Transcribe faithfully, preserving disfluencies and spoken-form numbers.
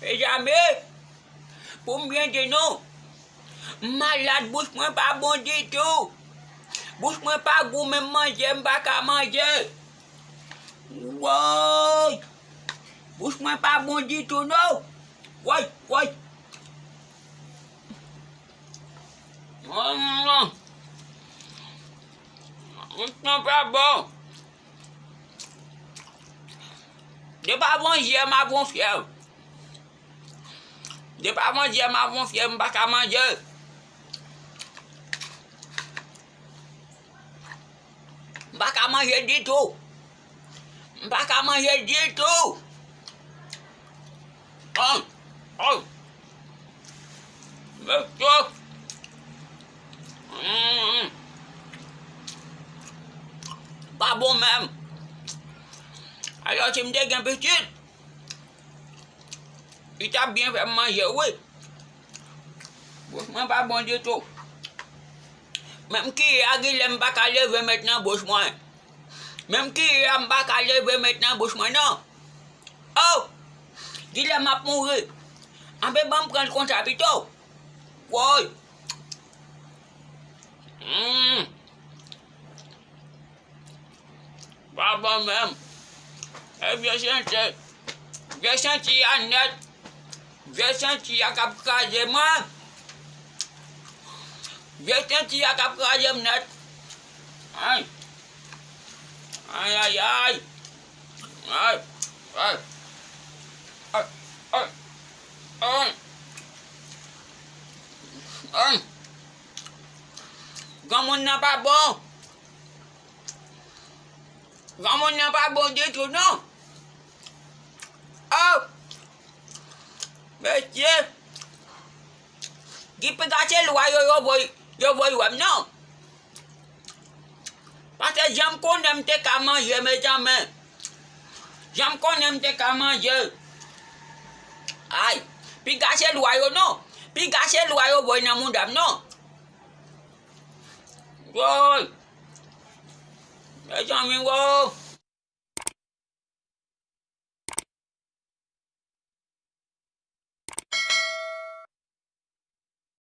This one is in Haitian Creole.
Mezanmi, pou m byen di nou, m malad, bouch mwen pa bon ditou. Bouch mwen pa gou, menm manje m pa ka manje. Woy! Bouch mwen pa bon ditou non. Woy, woy. Bouch mwen pa bon. Depi avan yè m ap gonfle. Depi avan yè m ap gonfle, m pa ka manje. M pa ka manje ditou. M pa ka manje ditou. An, an. Mesye. Mm. Pa bon menm. Alò, si m te gen pitit, li t ap byen fè m manje, wi. Bouch mwen pa bon ditou. Menm kiye a, gilè m pa ka leve met nan bouch mwen. Menm kiye a, m pa ka leve met nan bouch mwen, non. Oh! Gilè m ap mouri. Anben, ban m pran l konsa pito. Woy! Mm. Pa bon menm. E vye senti. Vye senti a nèt. Vye senti a k ap kraze mwen. Vye senti a k ap kraze m nèt. Ay. Ay, ay, ay. Ay, ay. Ay, ay. Ay. Ay. Granmoun nan pa bon. Granmoun nan pa bon ditou, non. Oh! Mesye! Ki piga se lwa yo, yo voy, yo voy wè m, non. Paske jan m konnen m te ka manje, mezanmi. Jan m konnen m te ka manje. Ay, piga se lwa yo, non. Piga se lwa yo voy nan mouda m, non. Woy! Mezanmi, wo!